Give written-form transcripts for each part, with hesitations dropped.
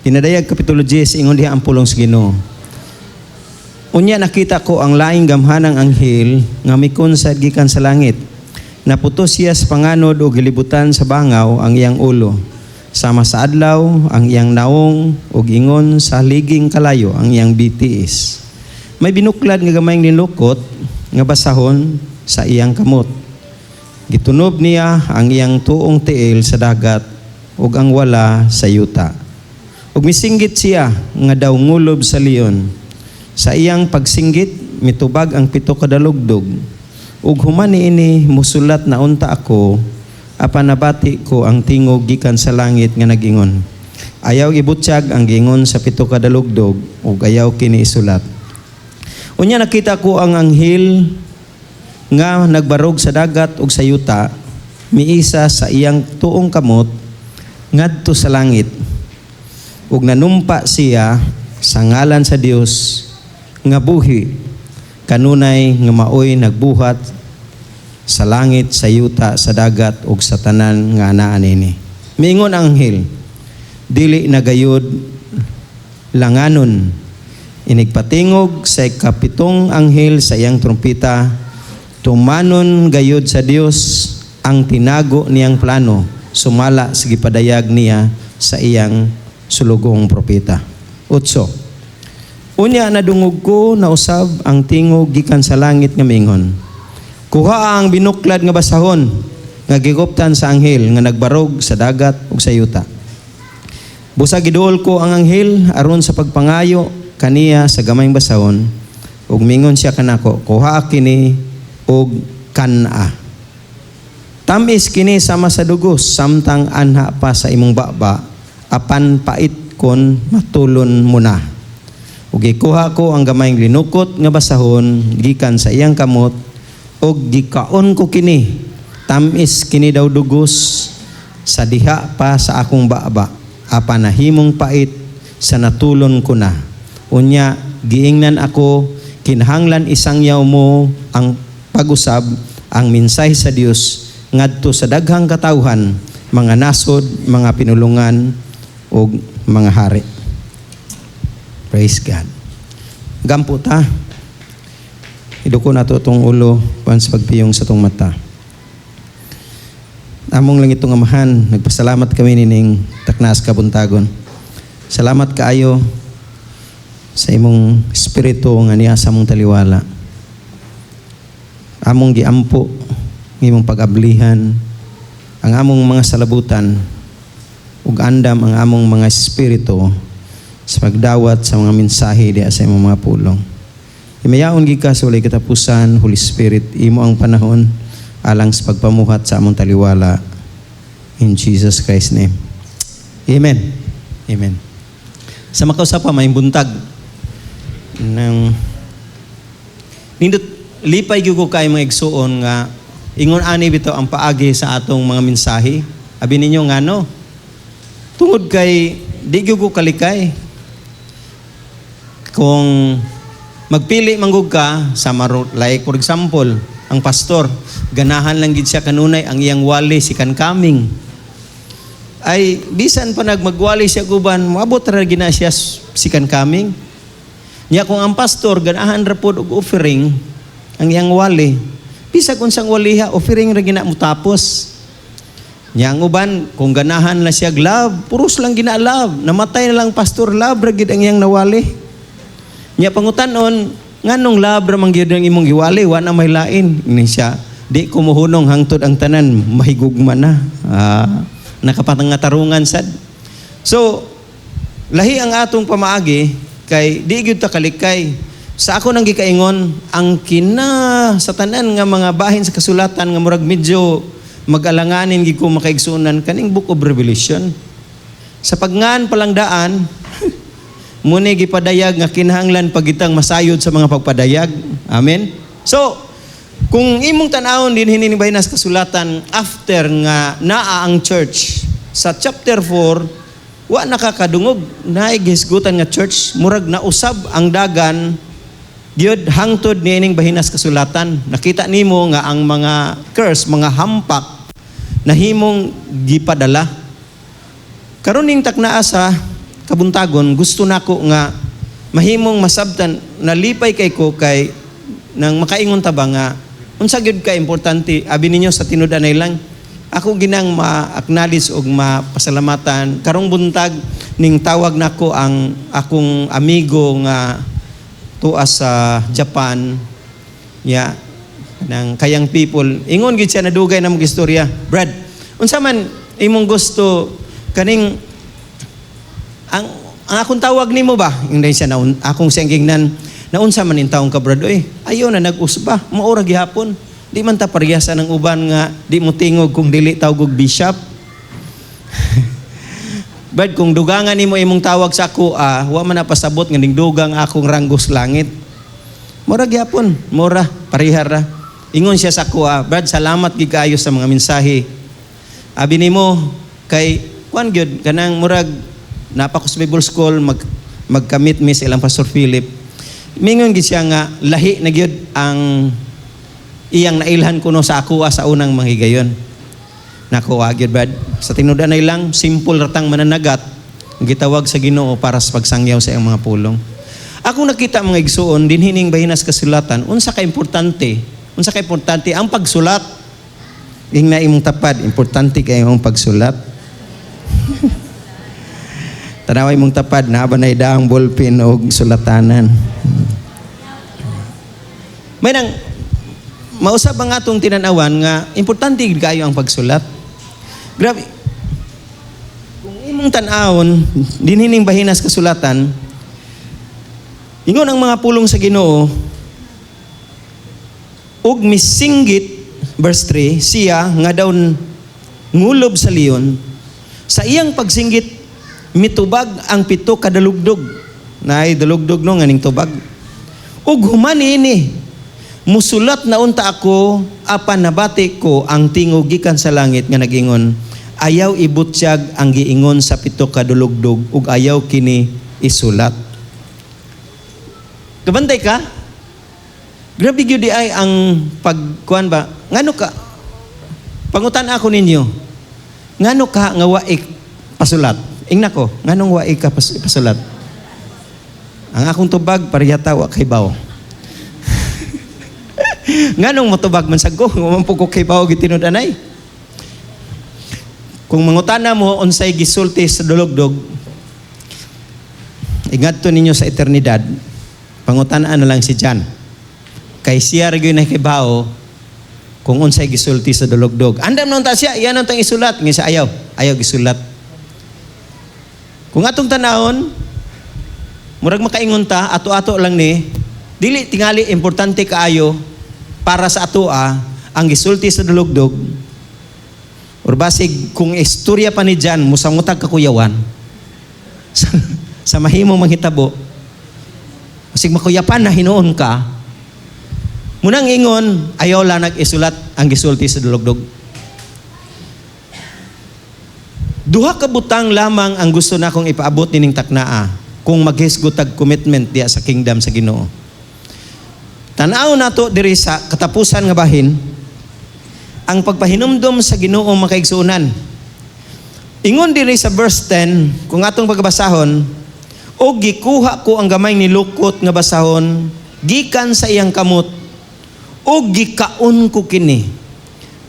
Pinadayag Kapitulo 10, ingon diha ang pulong sa Ginoo. Unya nakita ko ang laing gamhanang anghel nga mikunsad gikan sa langit. Naputos siya sa panganod ug gilibutan sa bangaw ang iyang ulo. Sama sa adlaw ang iyang naong ug ingon sa haliging kalayo ang iyang bitiis. May binuklad nga gamayng linukot nga basahon sa iyang kamot. Gitunob niya ang iyang tuong tiil sa dagat ug ang wala sa yuta. Ug misinggit siya nga daw ngulob sa leon. Sa iyang pagsinggit, mitubag ang pito ka dalugdog. Ug human niini musulat na unta ako, apan nabati ko ang tingog gikan sa langit nga nagingon: "Ayaw ibutyag ang giingon sa pito ka dalugdog ug ayaw kini isulat." Unya nakita ko ang anghel nga nagbarog sa dagat ug sa yuta, miisa sa iyang tuong kamot ngadto sa langit. Ug nanumpa siya sa ngalan sa Dios nga buhi kanunay nga maoy nagbuhat sa langit, sa yuta, sa dagat ug sa tanan nga anaa niini. Miingon ang anghel, "Dili na gayud langanon." Inigpatingog sa ikapitong anghel sa iyang trumpeta, tumanon gayud sa Dios ang tinago niyang plano sumala sa gipadayag niya sa iyang sulugong propeta. Utso. Unya nadungog ko na usab ang tingog gikan sa langit nga mingon, "Kuha ang binuklad nga basahon nga giguptan sa anghel nga nagbarog sa dagat ug sa yuta." Busa giduol ko ang anghel aron sa pagpangayo kaniya sa gamayng basahon ug mingon siya kanako, "Kuha kini ug kan-a. Tamis kini sama sa dugos samtang anha pa sa imong baba, apan pait kon matulon mo na." Ug gikuha ko ang gamayng linukot nga basahon gikan sa iyang kamot ug gikaon ko kini. Tamis kini daw dugos sa diha pa sa akong baba, apan nahimong pait sa natulon ko na. Unya giingnan ako, "Kinahanglan isangyaw mo ang pag-usab ang mensahe sa Dios ngadto sa daghang katawhan, mga nasod, mga pinulungan ug mga hari." Praise God. Gampo ta. Iduko nato atong ulo pan sa pagpiyong sa atong mata. Among langitnong Amahan, nagpasalamat kami nining taknas kabuntagon. Salamat kaayo sa imong espiritu nga niya sa among taliwala. Among giampo ng imong pag-ablihan ang among mga salabutan ug andam ang among mga espiritu sa pagdawat sa mga mensahe diha sa imong mga pulong. Himayaon gyud ka sa walay katapusan, Holy Spirit, imo ang panahon alang sa pagpamuhat sa among taliwala. In Jesus Christ's name. Amen. Amen. Sa makausap pa, may buntag. Nang nindot lipay gyud ko kay mga igsuon nga ingon ani bitaw ang paagi sa atong mga mensahe. Abi ninyo ngano? Tungod kay di gyud ko kalikay kung magpili manggug ka sa maro, like for example, ang pastor, ganahan lang gid siya kanunay ang iyang wali Second Coming. Ay bisan pa nagmagwali siya guban, moabot ra gina siya Second Coming. Nya kung ang pastor ganahan ra pod og offering ang iyang wali, bisag unsang waliha, offering ra gina mo tapos. Nya ang uban kung ganahan na siya love, puros lang gina love. Namatay na lang pastor, love ra gid ang iyang nawali. Nya pangutan-on, nganong love ra man gyud ang imong giwali, wa na may lain. Ni siya, "Di ko mohunong hangtod ang tanan mahigugma na." Ah, nakapatangatarungan sad. So, lahi ang atong pamaagi kay di gyud ta kalikay. Sa ako nang gikaingon, ang kina sa tanan nga mga bahin sa kasulatan nga murag medyo mag-alanganin gid ko makaigsuonan kaning Book of Revelation. Sa pagngan palang daan, muni gipadayag nga kinahanglan pagitang masayod sa mga pagpadayag. Amen. So, kung imong tan-awon din hining bahin sa kasulatan after nga naa ang church sa chapter 4, wa nakakadungog naay gihisgutan nga church, murag nausab ang dagan gyud hangtod niining bahinas kasulatan. Nakita nimo nga ang mga curse, mga hampak nahimong gipadala. Karon ning taknaa sa kabuntagon, gusto nako nga mahimong masabtan, nalipay kay ko kay nang makaingon ta ba nga unsa gyud ka importante abi ninyo sa tinud-anay lang. Ako ginang ma-acknowledge og mapasalamatan karong buntag ning tawag nako ang akong amigo nga tuwa sa Japan ya ng kayang people. Ingon gid siya, nadugay na mong istorya, "Brad, unsa man imong gusto kaning ang akong tawag nimo ba?" Ingnan siya na akong siyang gingnan, "Naunsa man intawon ka, Brad? Oy, ayo na nag-usba, maura gihapon. Di man ta parehasa ng uban nga di mo tingog kung dili tawag og bishop. Brad, kung dugangan nimo imong tawag sa ako, wa man na pasabot nga ning dugang akong ranggo sa langit. Mura gyapon, mura, parehar ra." Ingon siya sa ako, "Brad, salamat gid kaayo sa mga mensahe. Abi nimo kay kuan gyud kanang murag napa ko sa Bible School, magkamit mi sa ilang Pastor Philip." Mingon gid siya nga lahi na gyud ang iyang nailhan kuno sa ako sa unang mga higayon. Nako, gyud, Brad. Sa tinud-anay lang, simple ratang mananagat ang gitawag sa Ginoo para sa pagsangyaw sa iyang mga pulong. Ako nakita, mga igsuon, dinhi ning bahinas kasulatan, unsa ka importante ang pagsulat. Ingna imong tapad, "Importante kay imong pagsulat." Tanaway imong tapad, naa ba na daang ballpen og sulatanan? May nang mausab ang atong tinanawan nga importante gid kayo ang pagsulat. Grabe. Kung imong tan-awon, dinhi ning bahinas kasulatan, ingon ang mga pulong sa Ginoo, ug misinggit, verse 3, siya nga daw ngulob sa leon, sa iyang pagsinggit, mitubag ang pito kadalugdog. Naay dalugdog, no, nganing tubag. Ug human ini, musulat na unta ako, apan nabati ko ang tingog gikan sa langit nga nagingon, "Ayaw ibutyag ang giingon sa pito kadulugdog ug ayaw kini isulat." Kabantay ka? Grabe gyud di ay ang pagkuan ba? Ngano ka? Pangutan ako ninyo. Ngano ka nga wa pasulat? Ingna ko, nganong wa ka pasulat? Ang akong tubag parehata wa kay baw. Nganong motubag man sad ko, wa man po ko kay baw gitinud-anay. Kung mangutana mo unsay gisulti sa dulugdog, ingadto ninyo sa eternidad, pangutanaan na lang si John. Kay siya ra gyud nakibaw kung unsay gisulti sa dulugdog. Andam nun ta siya, iyan ang tang isulat. Nga siya ayaw, ayaw gisulat. Kung atong tanawon, murag makaingon ta, ato-ato lang ni, dili tingali importante kaayo para sa atoa ang gisulti sa dulugdog, or basig kung istorya pa ni John, musangutag kakuyawan, sa mahimong manghitabo, basig makuyapan na hinuon ka, munang ingon, ayaw lang nag-isulat ang gisulti sa dulugdog. Duha ka butang lamang ang gusto na akong ipaabot nining taknaa kung maghisgot tag commitment diya sa kingdom sa Ginoo. Tan-aw nato diri sa katapusan nga bahin ang pagpahinumdom sa Ginoo, makaigsuonan. Ingon diri sa verse 10, kung atong pagbasahon, "Og gikuha ko ang gamay nilukot nga basahon gikan sa iyang kamot ug gikaon ko kini.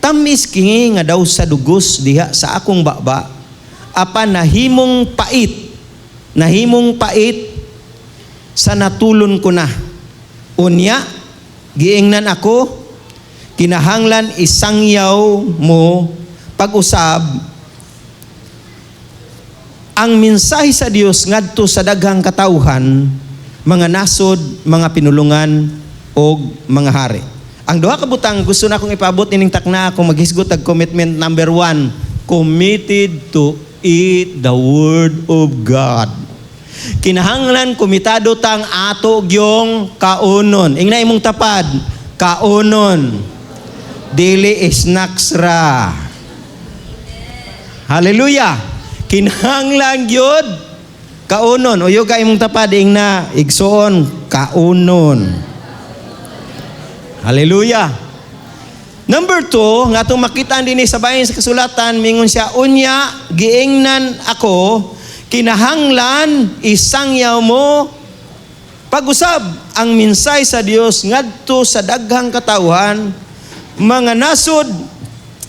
Tamis kini nga daw sa dugos diha sa akong baba, apan nahimong pait sa natulon ko na. Unya giingnan ako, kinahanglan isangyaw mo pag-usab ang mensahe sa Dios ngadto sa daghang katawhan, mga nasod, mga pinulungan og mga hari." Ang duha ka butang gusto na akong ipaabot nining takna kung maghisgot og commitment: number one, committed to eat the word of God. Kinahanglan komitado tang ato gyong kaunon. Ingna imong tapad, "Kaunon. Dili snacks ra." Hallelujah. Kinahanglan gyud kaunon. Uyo ka imong tapad, ingna, "Igsuon, kaunon." Hallelujah. Number two, nga atong makita dinhi sa bahin sa kasulatan, mingon siya, "Unya, giingnan ako, Kinahanglan isangyaw mo pag-usab ang minsay sa Dios ngadto sa daghang katawhan, mga nasod,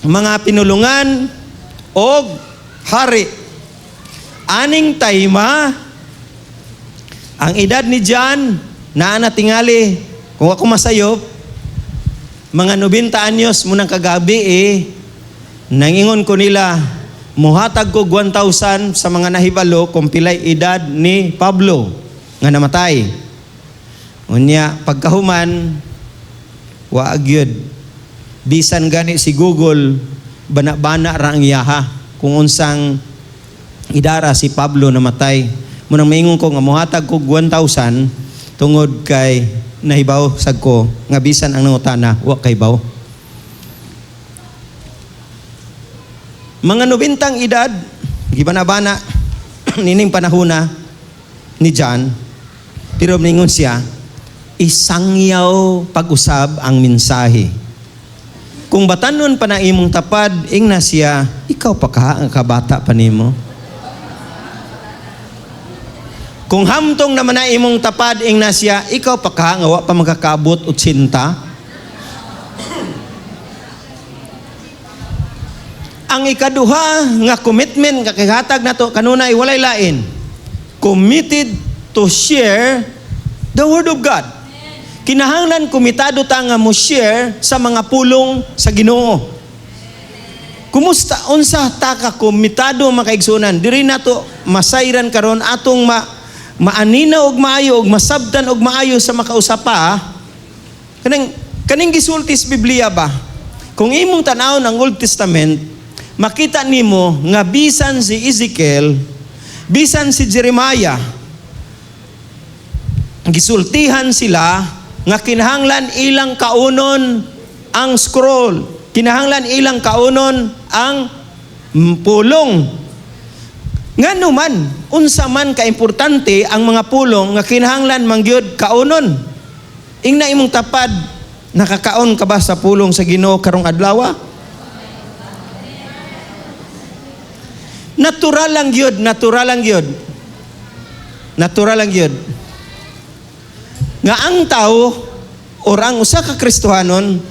mga pinulungan og hari. Aning tayma, ang edad ni John naa na tingali, kung ako masayop, mga 90 anyos munang kagabi eh, nangingon ko nila, muhatag ko 1,000 sa mga nahibalo kung pilay edad ni Pablo nga namatay. Unya, pagkahuman, wa gyud. Bisan gani si Google, bana-bana ra ang iyaha kung unsang idara si Pablo namatay. Munang maingon ko nga muhatag ko 1,000 tungod kay nahibaw sad ko nga bisan ang nangutana wa kahibaw. Mga 90 edad, gibana-bana nining panahona ni John, pero ningon siya, isangyaw pag-usab ang mensahe. Kung batanon pa na imong tapad, ingna siya, ikaw pa ka ang kabata pa nimo. Kung hamtong naman na imong tapad, ingna siya, ikaw pa ka nga wa pa makakaabot 80. Ang ikaduha nga commitment nga kihatag nato kanunay walay lain. Committed to share the word of God. Kinahanglan komitado ta nga mo share sa mga pulong sa Ginoo. Kumusta unsa ta ka komitado, mga kaigsuonan? Diri nato masayran karon atong maanina og maayo og masabtan og maayo sa makausapa. Kaning gisulti sa Biblia ba? Kung imong tan-awon ang Old Testament, makita nimo nga bisan si Ezekiel, bisan si Jeremiah, gisultihan sila nga kinahanglan ilang kaunon ang scroll, kinahanglan ilang kaunon ang pulong. Ngano man, unsa man kaimportante ang mga pulong nga kinahanglan mangyud kaunon? Ingna imong tapad, nakakaon ka ba sa pulong sa Ginoo karong adlaw? Natural lang gyud, natural lang gyud. Natural lang gyud. Nga ang tao or ang usa ka Kristohanon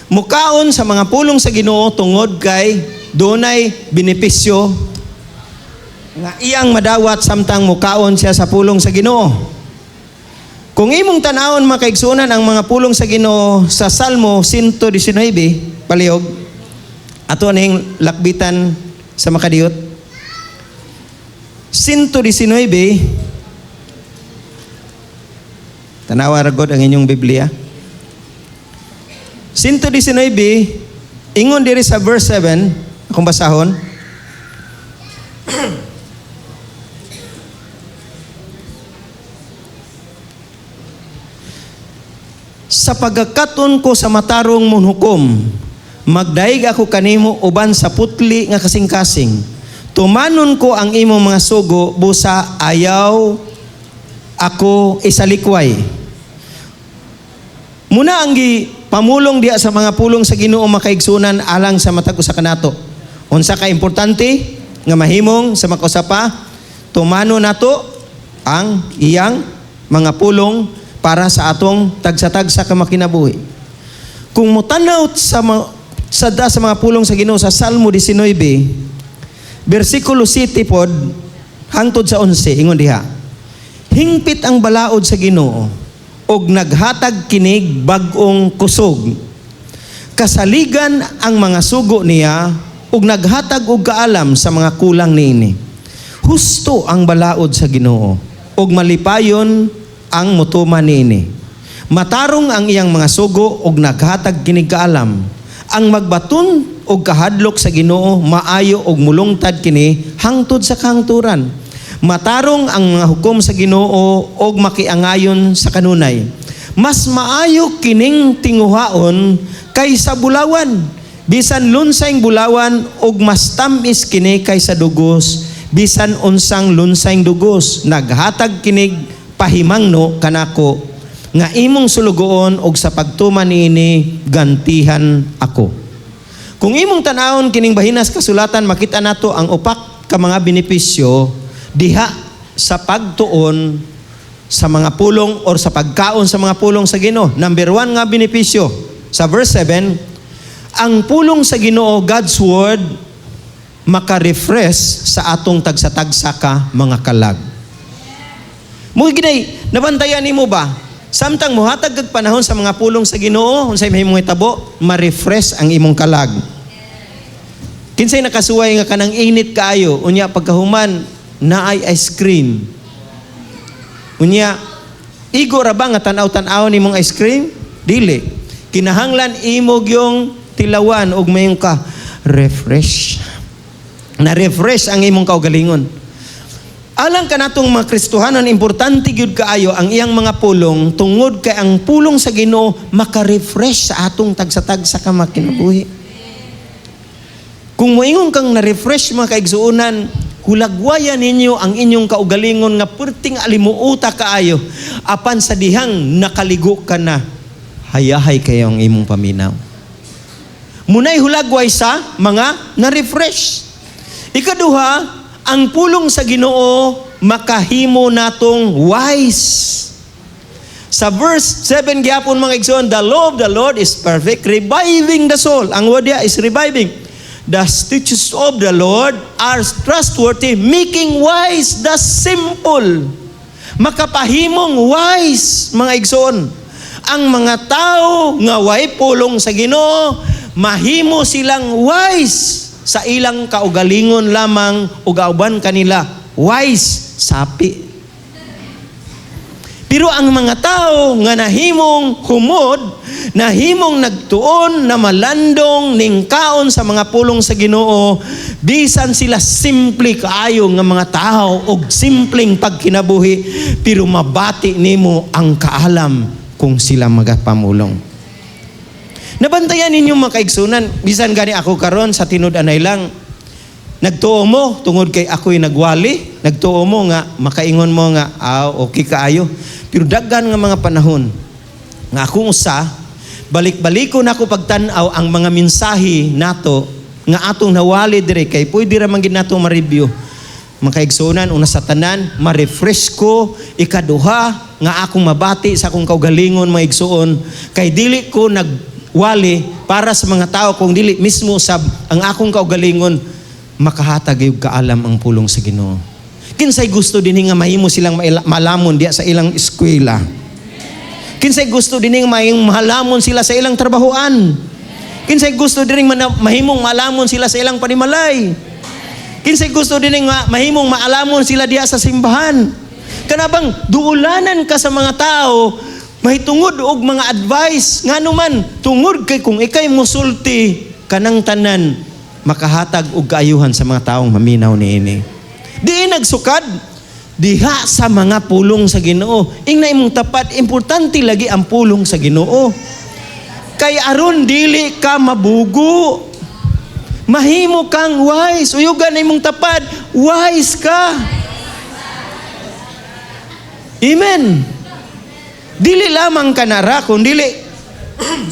mukaon sa mga pulong sa Ginoo tungod kay dunay benepisyo nga iyang madawat samtang mukaon siya sa pulong sa Ginoo. Kung imong tan-awon, mga kaigsuonan, ang mga pulong sa Ginoo sa Salmo 119 palihog ato ning lakbitan sa makadiyot. 119, tanawa ra gud ang inyong Biblia. 119, ingon diri sa verse 7, akong basahon. Sa pagkakaton ko sa matarong mong hukom, magdaig ako kanimo uban sa putli nga kasing-kasing. Tumanon ko ang imong mga sugo, busa ayaw ako isalikway. Muna ang pamulong diha sa mga pulong sa Ginoo, makaigsunan, alang sa matag usa kanato. Unsa ka importante nga mahimong sa makausapa, tumano nato ang iyang mga pulong para sa atong tagsa-tagsa ka makinabuhi. Kung motanaw sa mga pulong sa Ginoo sa Salmo 19, bersikulo 7 pod hangtod sa 11, ingon diha. Hingpit ang balaod sa Ginoo og naghatag kinig bag-ong kusog. Kasaligan ang mga sugo niya ug naghatag og kaalam sa mga kulang niini. Husto ang balaod sa Ginoo ug malipayon ang mutuman niini. Matarong ang iyang mga sugo ug naghatag kinig kaalam. Ang magbaton og kahadlok sa Ginoo maayo og mulungtad kini hangtod sa kahangturan. Matarong ang mga hukom sa Ginoo og makiangayon sa kanunay. Mas maayo kining tinguhaon kaysa bulawan, bisan lunsayng bulawan, og mas tamis kini kaysa dugos, bisan unsang lunsayng dugos. Naghatag kinig pahimangno kanako nga imong sulugoon, og sa pagtuman niini gantihan ako. Kung imong tan-awon kining bahinas kasulatan, makita nato ang upak ka mga benepisyo Diha sa pagtuon sa mga pulong or sa pagkaon sa mga pulong sa Ginoo. Number 1 nga benepisyo sa verse 7, ang pulong sa Ginoo, God's word, maka-refresh sa atong tagsa-tagsa ka mga kalag. Mo ginay, nabantayan nimo ba? Samtang muhatag kag panahon sa mga pulong sa Ginoo, unsay mahimong hitabo? Ma-refresh ang imong kalag. Kinsay nakasuway nga kanang init kaayo, unya pagkahuman naay ice cream? Unya, igo ra ba nga tan-aw-tan-aw nimong ice cream? Dili. Kinahanglan imo gyung tilawan ug mayon ka refresh. Na-refresh ang imong kaugalingon. Alang kanatong mga Kristohanon, importante gyud kaayo ang iyang mga pulong tungod kay ang pulong sa Ginoo maka-refresh sa atong tagsa-tagsa ka mga kinabuhi. Kung moingon kang na-refresh, mga kaigsuonan, hulagwayan ninyo ang inyong kaugalingon nga perting alimuota kaayo. Apan sa dihang nakaligo ka na, hayahay kayo ang imong paminaw. Munay hulagway sa mga na-refresh. Ikaduha, ang pulong sa Ginoo makahimo natong wise. Sa verse 7 gyapon, mga igsoon, "The law of the Lord is perfect, reviving the soul." Ang word diya is "reviving." "The statutes of the Lord are trustworthy, making wise the simple." Makapahimong wise, mga igsoon. Ang mga tao nga way pulong sa Ginoo, mahimo silang wise sa ilang kaugalingon lamang ug uban kanila wise sapi. Pero ang mga tao nga nahimong humod, nahimong nagtuon na malandong ning kaon sa mga pulong sa Ginoo, bisan sila simple kaayo nga mga tao og simpleng pagkinabuhi, pero mabati nimo ang kaalam kung sila magapamulong. Nabantayan ninyo, mga kaigsunan, bisan gani ako karon sa tinud-anay lang, nagtuo mo tungod kay ako'y nagwali, nagtuo mo nga makaingon mo nga ah, okay kaayo. Pero daghan nga mga panahon nga akong usa balik-baliko na ako pagtan-aw ang mga mensahe nato nga atong nawali dire kay pwede ra man gid nato ma-review. Mga kaigsunan, una sa tanan, ma-refresh ko. Ikaduha, nga akong mabati sa akong kaugalingon, mga igsuon, kay dili ko nagwali para sa mga tao kung dili mismo sa ang akong kaugalingon makahatag og kaalam ang pulong sa Ginoo. Kinsay gusto dinhi nga mahimo silang malamon diya sa ilang eskwela? Kinsay gusto dinhi nga mahimong malamon sila sa ilang trabahoan? Kinsay gusto dinhi mahimong malamon sila sa ilang panimalay? Kinsay gusto dinhi nga mahimong maalamon sila diya sa simbahan? Kanabang duulanan ka sa mga tao mahitungod og mga advice, ngano man tungod kay kung ikay musulti kanang tanan makahatag og kaayuhan sa mga taong maminaw niini. Di nagsukad diha sa mga pulong sa Ginoo. Ingna imong tapad, importante lagi ang pulong sa Ginoo. Kay aron dili ka mabugo. Mahimo kang wise. Uyugan na imong tapad, wise ka. Amen. Dili lamang kanara, kung dili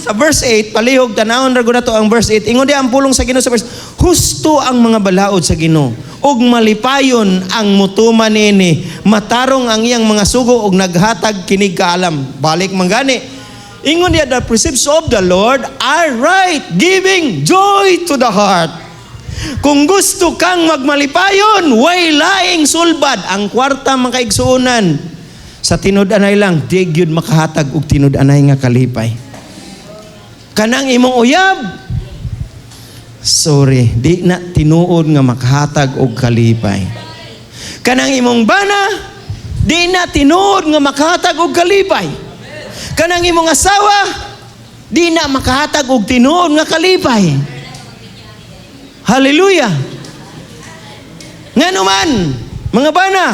sa verse 8, palihog tanawon ra gud nato ang verse 8. Ingon diha ang pulong sa Ginoo sa verse, "Husto ang mga balaod sa Ginoo ug malipayon ang mutuman niini. Matarong ang iyang mga sugo ug naghatag kinig kaalam." Balik man gani. Ingon diha, "The precepts of the Lord are right, giving joy to the heart." Kung gusto kang magmalipayon, way laing sulbad. Ang kwarta, mga kaigsuonan, sa tinud-anay lang, di gyud makahatag og tinud-anay nga kalipay. Kanang imong uyab, sorry, di na tinuod nga makahatag og kalipay. Kanang imong bana, di na tinuod nga makahatag og kalipay. Kanang imong asawa, di na makahatag og tinuod nga kalipay. Hallelujah. Ngano man, mga bana,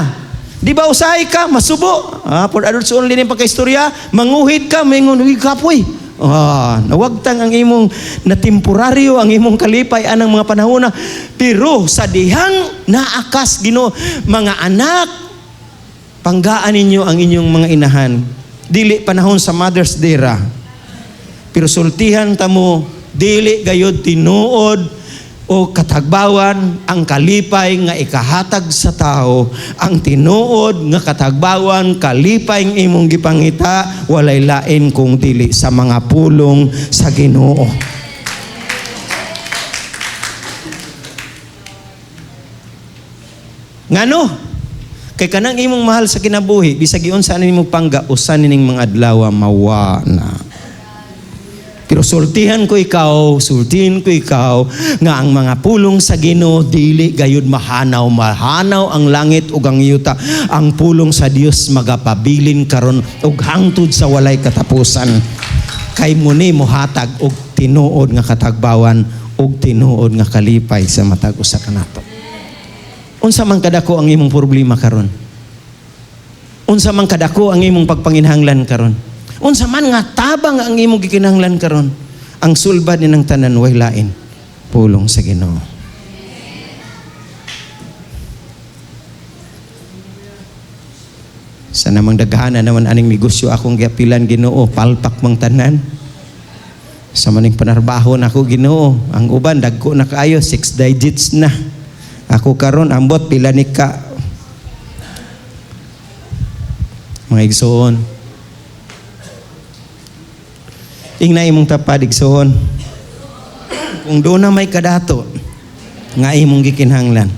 di ba usahay ka, masubo? Ah, for adults only ni pagkaistorya, manguhit ka, maingon, "Uy, kapoy." Ah, nawagtang ang imong na temporaryo ang imong kalipay anang mga panahon na. Pero sa dihang naakas Ginoo, mga anak, panggaan ninyo ang inyong mga inahan. Dili panahon sa Mother's Day ra. Pero sultihan ta mo, dili gayod tinuod O katagbawan, ang kalipay nga ikahatag sa tao, ang tinuod nga katagbawan, kalipay ng imong gipangita, walay lain kung dili sa mga pulong sa Ginoo. Ngano? Kay kanang imong mahal sa kinabuhi, bisag giunsa nimo pangga, usan nining mga adlaw mawa na. Pero sultihan ko ikaw, sultihin ko ikaw, nga ang mga pulong sa Ginoo dili gayud mahanaw, mahanaw ang langit ug ang yuta. Ang pulong sa Dios magapabilin karon ug hangtod sa walay katapusan. Kay muni mohatag og tinuod nga katagbawan ug tinuod nga kalipay sa matag usa kanato. Unsa man kadako ang imong problema karon? Unsa man kadako ang imong pagpanginhanglan karon? Unsa man nga tabang ang imong gikinahanglan karon? Ang sulbad ni ng tanan way lain, pulong sa Ginoo. Sa namang daghana naman aning negosyo akong giapilan, Ginoo, palpak mang tanan. Sa maning panarbaho nako, Ginoo, ang uban dagko na kaayo, 6 digits na. Ako karon ambot pila ni ka. Mga igsoon, ingna imong tapad, igsoon. Kung doon na may kadato nga imong gikinahanglan,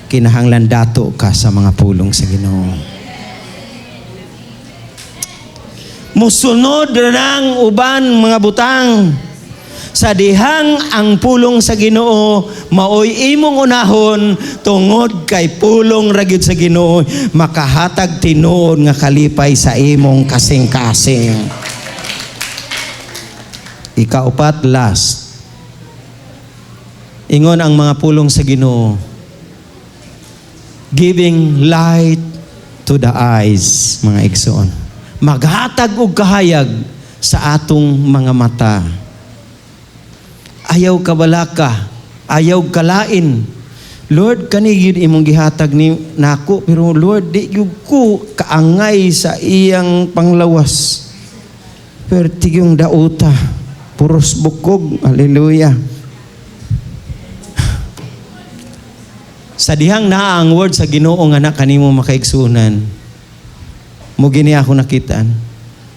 kinahanglan dato ka sa mga pulong sa Ginoo. Musunod ng uban mga butang sa dihang ang pulong sa Ginoo maoy imong unahon, tungod kay pulong ra gyud sa Ginoo makahatag tinuod nga kalipay sa imong kasing-kasing. Ikaupat, last. Ingon ang mga pulong sa Ginoo, giving light to the eyes, mga igsoon. Maghatag og kahayag sa atong mga mata. Ayaw kabalaka, ayaw kalain. Lord, kani gyud imong gihatag ni nako, pero Lord, di gyud ko kaangay sa iyang panglawas. Pero tigyong dauta, puros bukog, hallelujah. Sa dihang naa ang word sa Ginoo nga na kanimo makaigsunan, mo gini ako nakitaan,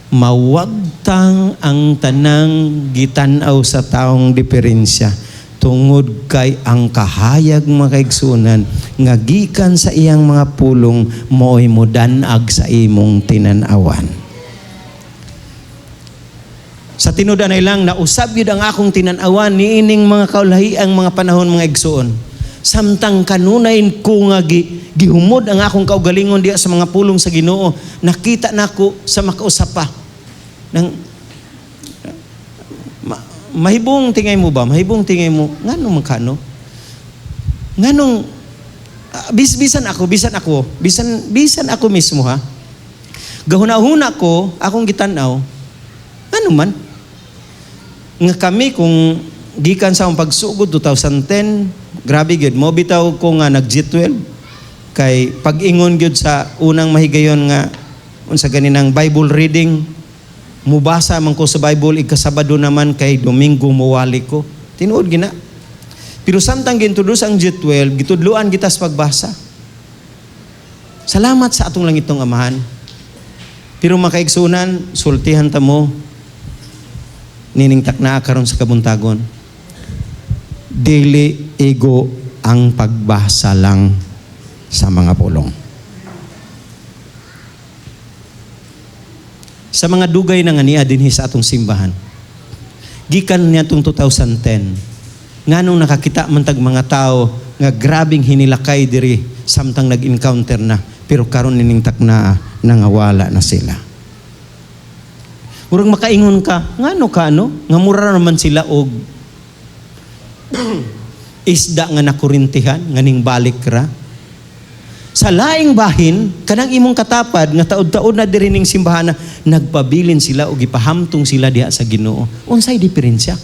mawagtang ang tanang gitan-aw sa taong diferensya tungod kay ang kahayag makaigsunan nga gikan sa iyang mga pulong mo'y mudanag sa imong tinan-awan. Sa tinud-anay lang, nausab yun ang akong tinan-awan niining mga kaulahiang mga panahon, mga igsoon. Samtang kanunay ko nga gihumod ang akong kaugalingon diya sa mga pulong sa Ginoo, nakita nako sa makausap pa. Nang, mahibong tingay mo ba? Mahibong tingay mo, nganong magkano? Nganong, bisan ako, bisan ako, bisan, bisan ako mismo ha. Gahuna-huna ko, akong gitan-aw, ano man? Nga kami kung gikan sa akong pagsugod 2010, grabe gyud mo bitaw ko nga nag G12 kay pag-ingon gyud sa unang mahigayon nga unsa ganinang Bible reading, mubasa man ko sa Bible ikasabado naman kay Domingo muwali ko. Tinuod gina. Pero samtang gintroduce ang G12, gitudloan kita sa pagbasa. Salamat sa atong langitong Amahan. Pero makaigsunan, sultihan ta mo nining takna karon sa kabuntagon. Dili ego ang pagbasa lang sa mga pulong. Sa mga dugay na nga niya dinhi sa atong simbahan, gikan niya itong 2010, nganong nakakita man tag mga tao nga grabing hinilakay diri samtang nag-encounter na, pero karon nining takna nangawala na sila. Murag makaingon ka, ngano ka ano? Nga mura naman sila og isda nga nakurintihan, nga ning balik ra. Sa laing bahin, kanang imong katapad nga taod-taod na diri ning simbahan na nagpabilin sila o gipahamtong sila diha sa Ginoo. Unsay diferensya?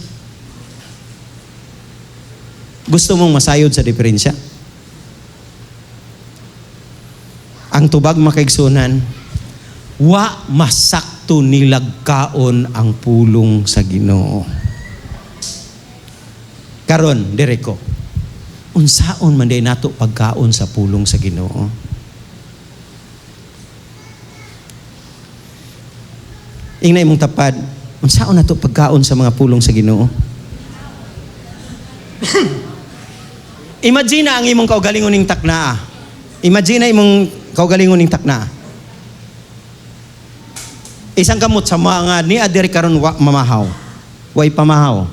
Gusto mong masayod sa diferensya? Ang tubag makaigsunan, wa masakto nilagkaon ang pulong sa Ginoo. Karon dire ko. Unsaon man diay nato pagkaon sa pulong sa Ginoo? Ingna imong tapad, unsaon nato pagkaon sa mga pulong sa Ginoo? Imagine ang imong kaugalingon ning taknaa. Imagine imong kaugalingon ning taknaa. Isang kamot sa mga ni adiri karon wa mamahaw. Way pamahaw.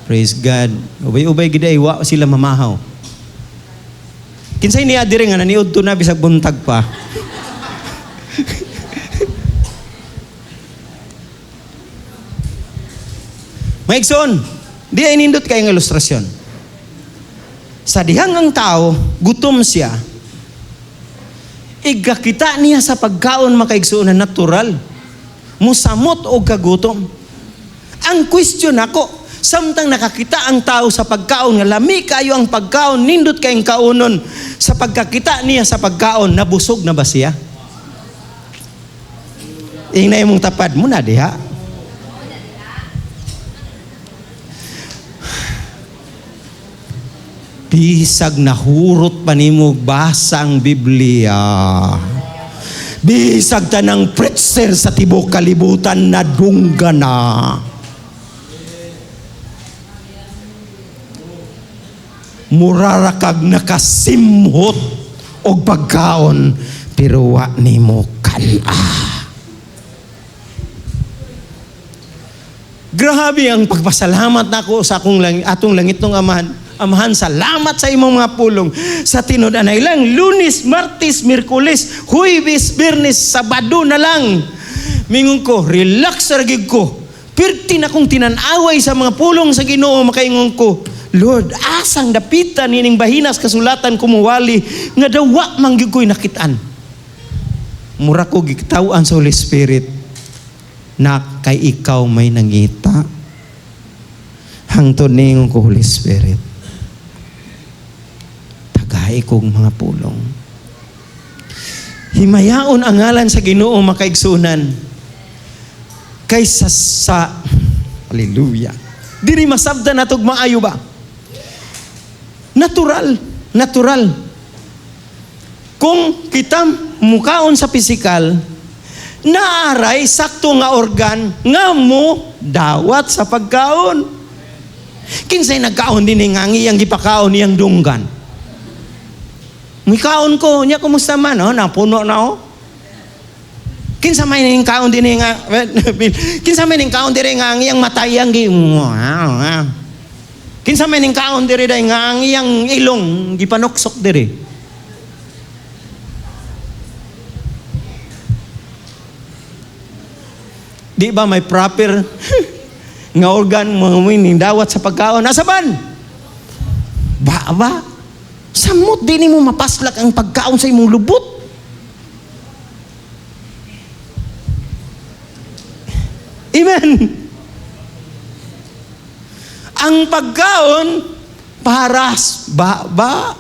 Praise God. Ubay-ubay gid ay wa sila mamahaw. Kinsay ni adiri nga naniudto na bisag buntag pa. Maigsoon, di ay nindot kay ang ilustrasyon. Sa dihang ang tao, gutom siya. Igakita niya sa pagkaon, makaigsoon, na natural. Musamot og kagutom. Ang question nako, samtang nakakita ang tao sa pagkaon nga lami kayo ang pagkaon, nindot kayong kaunon, sa pagkakita niya sa pagkaon, nabusog na ba siya? Ingna imong tapad mo na diha. Bisag nahurot pa nimo basa ang Biblia. Bisag tanang preacher sa tibok kalibutan nadungga na. Murara kag nakasimhot og pagkaon pero wa nimo kan-a. Grabe ang pagpasalamat nako sa akong lang, atong langit ng Amahan. Amahan, salamat sa imong mga pulong. Sa tinud-anay lang, Lunes, Martes, Miyerkules, Huwebes, Biyernes, Sabado na lang. Mingon ko, relax ra gyud ko. Pirti na kong tinan-away sa mga pulong sa Ginoo, makaingon ko, Lord, asang dapitan nining bahinas kasulatan kumuwali nga dawa man gyud ko'y nakitaan. Mura ko gitaw-an sa Holy Spirit na kay ikaw may nangita. Hangtod ningon ko, Holy Spirit, tagay kong mga pulong. Himayaon ang ngalan sa Ginoo, makaigsunan. Kaysa sa hallelujah. Diri masabdan natog maayo ba? Natural, natural. Kung kita mukaon sa pisikal, naaray sakto nga organ nga mo dawat sa pagkaon. Kinsay nagkaon din nga ang iyang gipakaon iyang dunggan. Mikaon ko, nya kumusta man, oh, napuno na oh. Kinsa may ning kaon dinhi nga, kinsa may ning kaon diri nga ang iyang matay ang gi, wow. Kinsa may ning kaon diri day nga ang iyang ilong gipanuksok diri. Di ba may proper nga organ mo ning dawat sa pagkaon? Asa ban? Ba ba? Samot di nimo mapaslak ang pagkaon sa imong lubot. Amen. Ang pagkaon paras ba ba.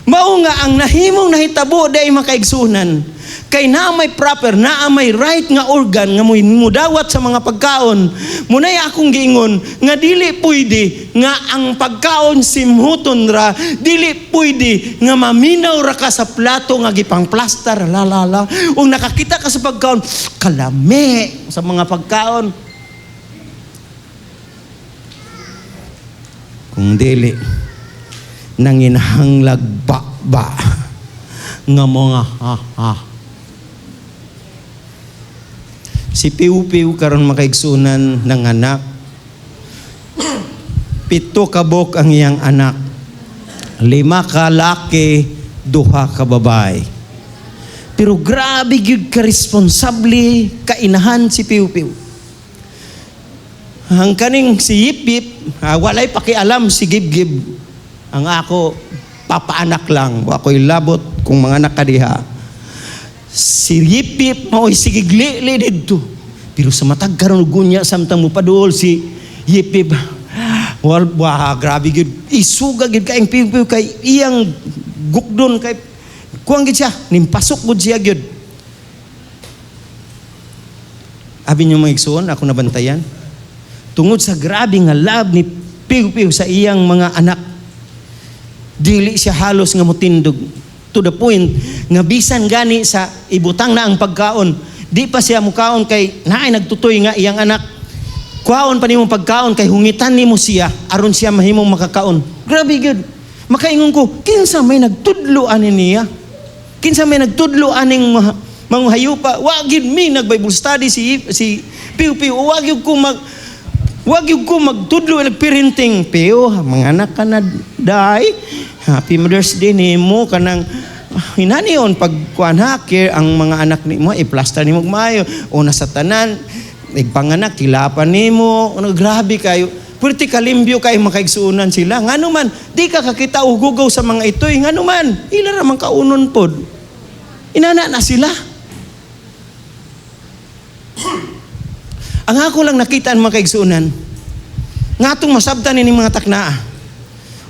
Mao nga ang nahimong nahitabo day makaigsunan. Kay naa may proper, naa may right nga organ nga mudawat sa mga pagkaon. Munay akong giingon nga dili pwede nga ang pagkaon simhuton ra, dili pwede nga maminaw ra ka sa plato nga gipang plaster, la la la. Ug nakakita ka sa pagkaon, kalami sa mga pagkaon. Kung dili nanginahanglag ba nga mga ha ha. Si Piu Piu karon makaigsunan ng anak. 7 kabok ang iyang anak. 5 ka laki, 2 ka babae. Pero grabe gyud ka responsable kainahan si Piu Piu. Ang kaning si Yip Yip, walay pakialam si Gib Gib. Ang ako papaanak lang, wa ko'y labot kung mga anak kadiha. Si Yip Yip mao'y sigigli-li didto. Pero sa matag karon gunya samtang mopaduol si Yip Yip, wal, wah, grabe gyud. Isuga gyud kaayong Piu Piu kay iyang gukdon kay kuang gyud siya, nimpasok gud siya gyud. Abi niyo mga igsoon, ako nabantayan. Tungod sa grabe nga love ni Piu Piu sa iyang mga anak, dili siya halos nga mutindog, to the point nga bisan gani sa ibutang na ang pagkaon, di pa siya mukaon kay naay nagtutoy nga iyang anak, "Kuhaon pa nimo pagkaon kay hungitan nimo siya aron siya mahimong makakaon." Grabe gyud. Makaingon ko, kinsa may nagtudlo ani niya? Kinsa may nagtudlo aning mga hayupa? Wa gyud mi nag Bible study si Piu Piu. Wa gyud ko magtudlo, nagparenting. "Piu, mga anak ka na day. Happy Mother's Day nimo." Kanang hinanion pag kuan ha, care ang mga anak nimo, i-plaster nimo og maayo. Una sa tanan, igpanganak, kilapan nimo. Ano, grabe kayo. Pwerte kalimbyo kayo makaigsuonan sila. Ngano man, di ka kakita og hugaw sa mga itoy. Ngano man, ila ra man kaunon pod. Inana na sila. Ang ako lang nakita ang mga kaigsuonan, nga atong masabtan ini mga taknaa.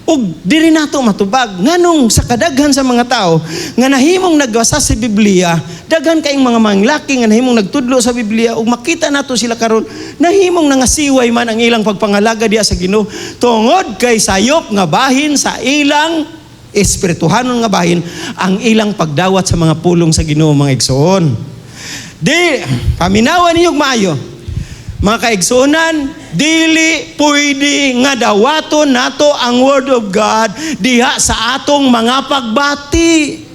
Ug diri nato matubag nganong sa kadaghan sa mga tao nga nahimong nagbasa sa Biblia, daghan kayong mga manglaki nga nahimong nagtudlo sa Biblia ug makita nato sila karon nahimong nangasiway man ang ilang pagpangalaga diha sa Ginoo tungod kay sayop nga bahin sa ilang espirituhanon nga bahin ang ilang pagdawat sa mga pulong sa Ginoo, mga igsoon. Di paminawan ninyo og maayo. Mga kaigsuonan, dili pwede nga dawaton nato ang Word of God diha sa atong mga pagbati.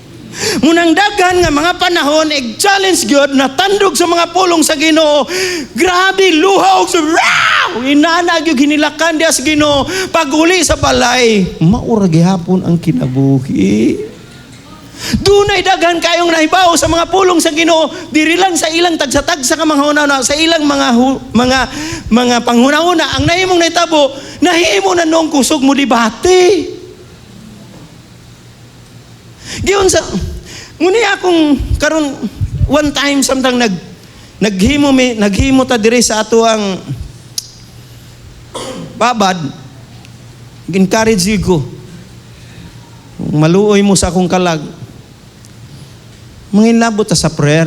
Munang daghan nga mga panahon, ig-challenge gyud na tandog sa mga pulong sa Ginoo. Grabe luha og raw! Inana gyud hinilakan diha sa Ginoo. Pag-uli sa balay, maura gihapon ang kinabuhi. Dunay daghan kayong nahibaw sa mga pulong sa Ginoo diri lang sa ilang tagsa-tagsa ka mga hunahuna, sa ilang mga panghunahuna. Ang nahimong nahitabo, nahimo na noong kusog mo debate. Giyon sa muni akong karon, one time samtang naghimo ta diri sa ato ang babad, encourage ko, maluoy mo sa akong kalag, manginlabot ta sa prayer.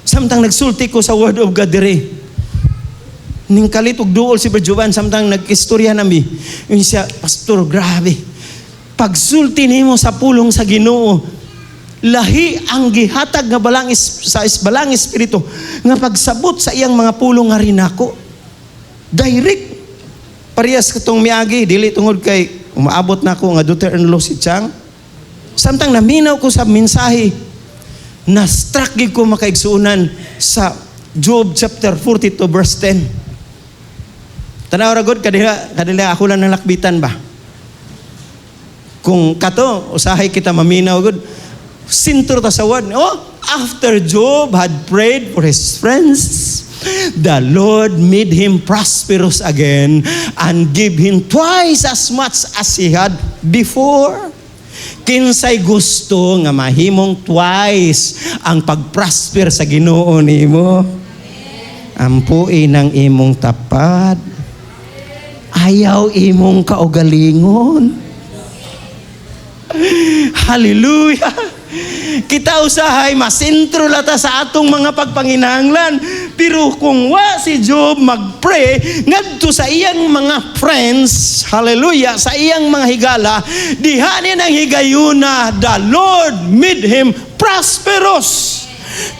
Samtang nagsulti ko sa Word of God diri, ning kalit og duol si Berjuan samtang nag-istorya nami. Yun siya, "Pastor, grabe. Pagsulti nimo sa pulong sa Ginoo, lahi ang gihatag nga balang espiritu nga pagsabot sa iyang mga pulong nga rinako." Direct. Parehas katong miagi, dili tungod kay umaabot na ako nga daughter-in-law si Chang. Samtang naminaw ko sa mensahe, na-struck gid ko, makaigsuonan, sa Job chapter 42 verse 10. Tanaw ra gud kadila, kadila ako lang nalakbitan ba. Kung kato usahay kita maminaw gud. Sintro ta sa word. Oh, after Job had prayed for his friends, the Lord made him prosperous again and gave him twice as much as he had before. Kinsay gusto nga mahimong twice ang pagprosper sa Ginoo nimo? Ampui ng imong tapad. Ayaw imong kaugalingon. Hallelujah! Kita usahay masentro lata sa atong mga pagpanginahanglan. Pero kung wa si Job magpray ngadto sa iyang mga friends, hallelujah, sa iyang mga higala, diha niya nang higayuna, the Lord made him prosperous.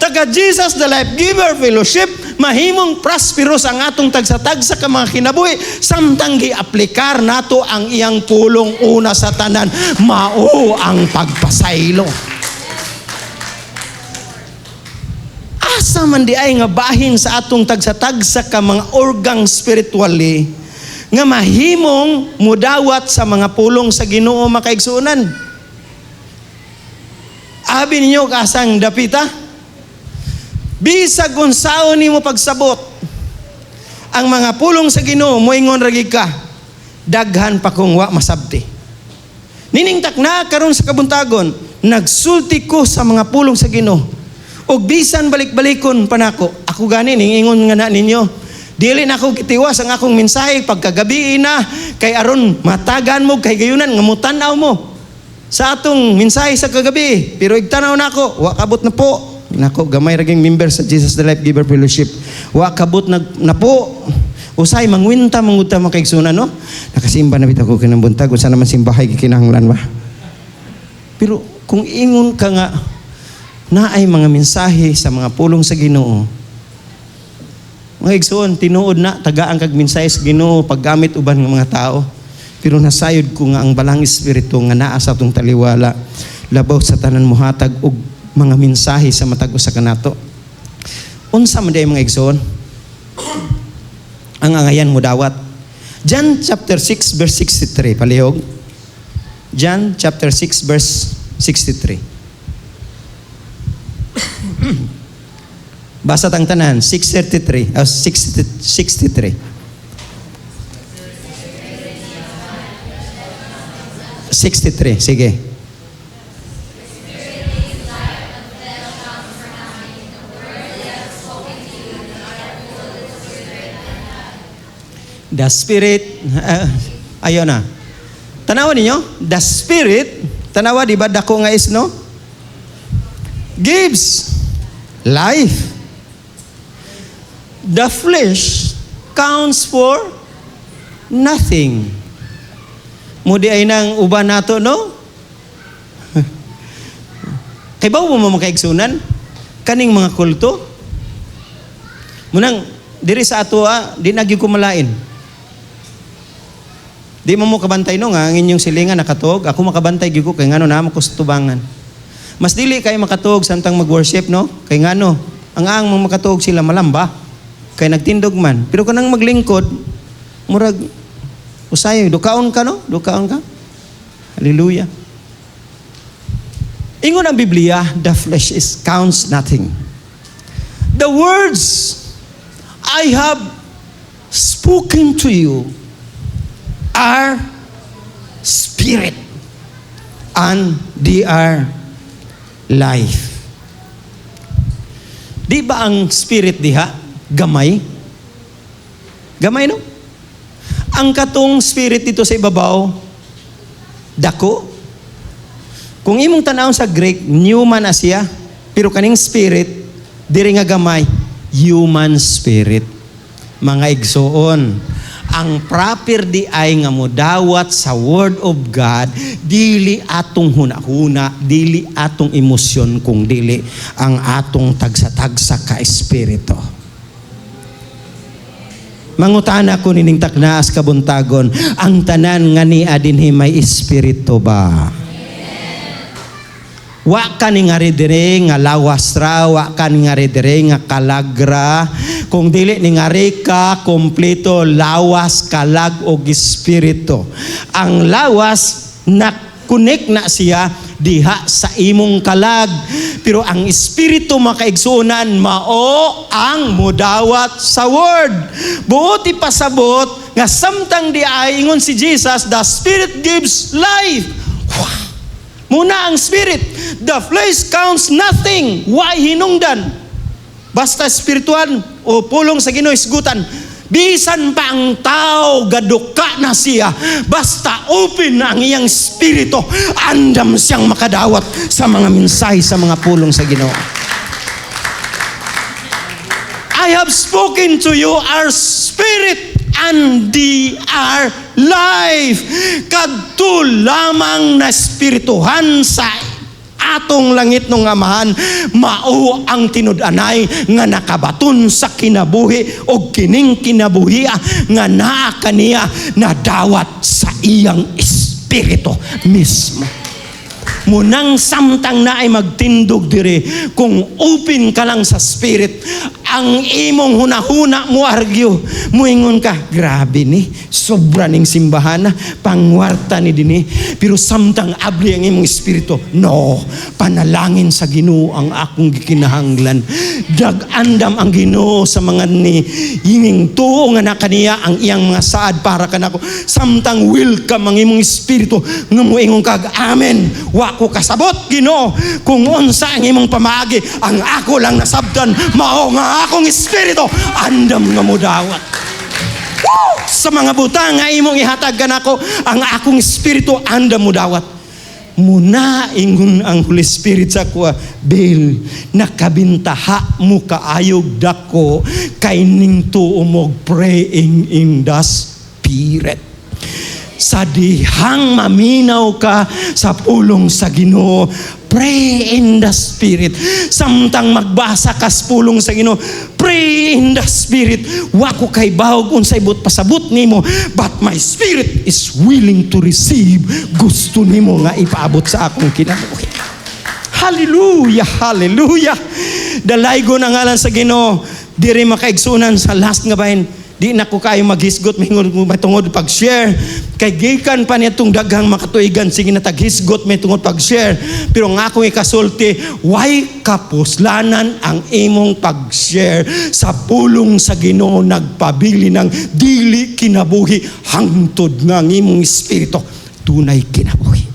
Taga Jesus the Life Giver Fellowship, mahimong prosperous ang atong tagsa-tagsa ka mga kinabuhi samtang giaplikar nato ang iyang pulong, una sa tanan, mao ang pagpasaylo. Asa man di ay nga bahin sa atong tagsa-tagsa ka mga organg spiritually nga mahimong mudawat sa mga pulong sa Ginoo, makaigsuonan? Abi ninyo kasang dapita? Bisag unsaon nimo pagsabot ang mga pulong sa Ginoo, moingon ra gid ka, "Daghan pa kong wa masabti." Nining takna karon sa kabuntagon, nagsulti ko sa mga pulong sa Ginoo. Og bisan balik-balikon pa nako, ako gani ning ingon nga na ninyo. Dili na ako gitiwas ang akong mensahe pagkagabi na kay aron matagan mo kay gayunan nga mutan-aw mo sa atong mensahe sa kagabi. Pero igtanaw nako, wa kabot na po. Nako, gamay ra ging member sa Jesus the Life Giver Fellowship. Wa kabot na po. Usay mangwinta manguta, mga kaigsunan, no? Nakasimba na bitaw ko kanang buntag, unsa naman simbahay gikinahanglan ba? Pero kung ingon ka nga naay mga mensahe sa mga pulong sa Ginoo, mga igsoon, tinuod na tagaan kag mensahe sa Ginoo paggamit uban ng mga tao. Pero nasayod ko nga ang Balaang Espiritu nga naa sa atong taliwala labaw sa tanan muhatag og mga mensahe sa matag usa kanato. Unsa man diay, mga igsoon, ang angayan mo dawat? John chapter 6 verse 63, palihog. John chapter 6 verse 63. Basa tang tanan, 633, 60, 63. 63, sige. The Spirit, ayo na. Tanawa ninyo, the Spirit, tanawa, di ba dako nga is, no? Gives life. The flesh counts for nothing. Mudi ay nang uban nato, no? Kay ba mo mga kaigsunan? Kaning mga kulto? Munang, diri sa ato, di na gyud ko malain. Di mo mo kabantay, no, nga ang inyong silingan nakatuog. Ako makabantay gyud ko kay ngano na ko sa tubangan. Mas dili kay makatuog samtang mag-worship, no? Kay ngano ang mga makatuog sila malamba. Kay nagtindog man. Pero kanang maglingkod, murag usay dukaon ka, no? Dukaon ka. Hallelujah. Ingon ang Biblia, the flesh is counts nothing. The words I have spoken to you are spirit and they are life. Di ba ang spirit diha gamay? Gamay, no? Ang katong spirit dito sa ibabaw, dako. Kung imong tanawon sa Greek, pneuma na siya. Pero kaning spirit, diri nga gamay, human spirit. Mga igsoon, ang proper di ay nga modawat sa Word of God, dili atong huna-huna, dili atong emosyon, kung dili ang atong tagsa-tagsa ka espiritu. Mangutana ko nining taknaas kabuntagon, ang tanan nga nia dinhi may espiritu ba? Wa ka ni ngari dire nga lawas ra, wa ka ni ngari dire nga kalagra. Kung dili ni ngari ka kompleto lawas, kalag og espiritu. Ang lawas na connect na siya diha sa imong kalag. Pero ang espiritu, makaigsunan, mao ang mudawat sa Word. Buot ipasabot nga samtang di ay ingon si Jesus, the Spirit gives life. Wow. Muna ang spirit. The flesh counts nothing. Why hinungdan? Basta spiritual o pulong sa Ginoo isgutan. Bisan pa ang tao gaduka na siya, basta open na ang iyang espiritu, andam siyang makadawat sa mga mensahe, sa mga pulong sa Ginoo. I have spoken to you are spirit and they are life. Kadto lamang na espirituhan sa atong langit ng Amahan, mao ang tinud-anay nga nakabaton sa kinabuhi o kining kinabuhi nga naa kaniya nadawat sa iyang espiritu mismo. Munang samtang na ay magtindog dire, kung open ka lang sa spirit, ang imong hunahuna mo argue, muingon ka, "Grabe ni, sobra ning simbahan na, pangwarta ni dinhi." Pero samtang abli ang imong espiritu, "No, panalangin sa Ginoo ang akong gikinahanglan. Dag-andam ang Ginoo sa mga ni inging tuo nga na kaniya ang iyang mga saad para kanako." Samtang welcome ang imong espiritu nga muingon kag, "Amen. Wa ko kasabot, Ginoo, kung unsa ang imong pamaagi. Ang ako lang nasabtan mao nga akong espiritu andam nga mudawat. Woo! Sa mga butang nga imong ihatag kanako, ang akong espiritu andam mudawat." Muna ingon ang Holy Spirit sa kuha, "Bill, nakabintaha mo kaayog dako kay ning tuo mog praying in the Spirit." Sa dihang maminaw ka sa pulong sa Ginoo, pray in the Spirit. Samtang magbasa ka sa pulong sa Ginoo, pray in the Spirit. Wa ko kahibaw unsay buot pasabot nimo, but my spirit is willing to receive gusto nimo nga ipaabot sa akong kinabuhi. Hallelujah, hallelujah. Dalaygon ang ngalan sa Ginoo. Diri, makaigsunan, sa last nga bahin, di na ko kayo maghisgot mahitungod pag-share. Kay gikan pa nitong daghang makatuigan, sige na taghisgot mahitungod pag-share. Pero nga akong ikasulti, way kapuslanan ang imong pag-share sa pulong sa Ginoo, nagpabili ng dili kinabuhi hangtod nga ang imong espiritu dunay kinabuhi.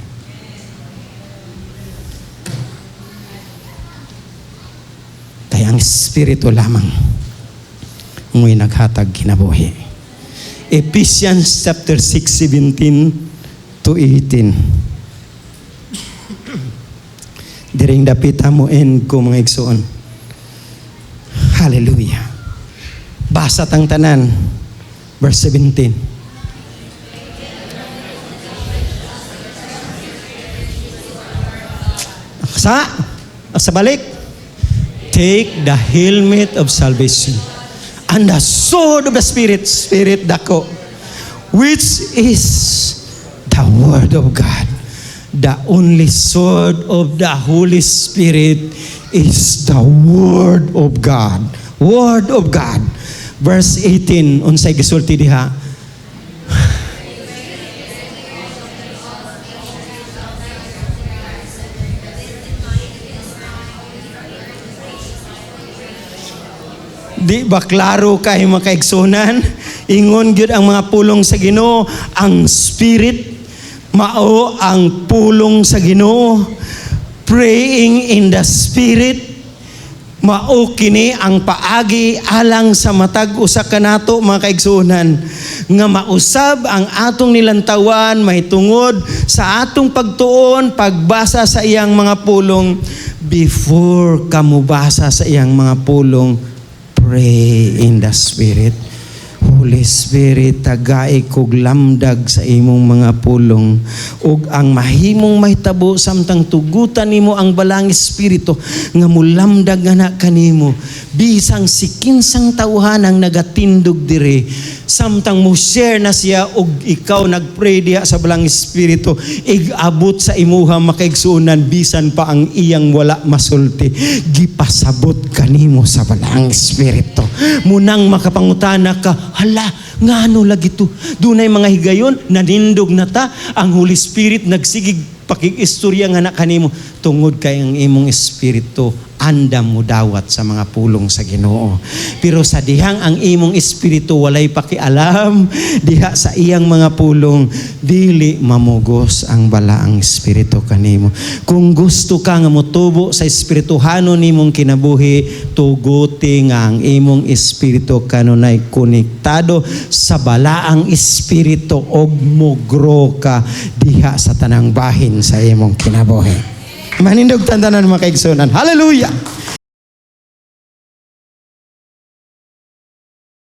Kaya ang espiritu lamang mo'y naghatag kinabuhi. Ephesians chapter 6, 17 to 18. Diring dapita mo end ko, mga igsoon. Hallelujah. Basa tang tanan. Verse 17. Sa balik. Take the helmet of salvation and the sword of the Spirit, Spirit dako, which is the Word of God. The only sword of the Holy Spirit is the Word of God. Word of God. Verse 18, unsay gisulti diha? Di ba klaro kay, makaigsunan? Ingon gyud ang mga pulong sa Ginoo, ang Spirit mao ang pulong sa Ginoo. Praying in the Spirit, mao kini ang paagi alang sa matag usa kanato, mga kaigsuonan, nga mausab ang atong nilantawan mahitungod sa atong pagtuon, pagbasa sa iyang mga pulong. Before ka mobasa sa iyang mga pulong, pray in the Spirit. "Holy Spirit, tagai kog lamdag sa imong mga pulong." Ug ang mahimong mahitabo samtang tugutan nimo ang Balaang Espiritu nga mulamdag nga na kanimo, bisang si kinsang tawhan ang nagatindog dire, samtang mo share na siya ug ikaw nagpray diha sa Balaang Espiritu, igabot sa imuha, makaigsuonan, bisan pa ang iyang wala masulti, gipasabot kanimo sa Balaang Espiritu. Munang makapangutana ka, "Hala, ngano lagi to?" Dunay mga higayon nanindog na ta, ang Holy Spirit nagsigig pakig-istorya nga na kanimo tungod kay ang imong espiritu andam mo dawat sa mga pulong sa Ginoo. Pero sa dihang ang imong espiritu walay pakialam diha sa iyang mga pulong, dili mamugos ang Balaang Espiritu kanimo. Kung gusto ka nga motubo sa espirituhanon nimong kinabuhi, tuguti nga ang imong espiritu kanunay konektado sa Balaang Espiritu og mo-grow ka diha sa tanang bahin sa imong kinabuhi. Manindog tandanan, mga kaigsunan. Hallelujah!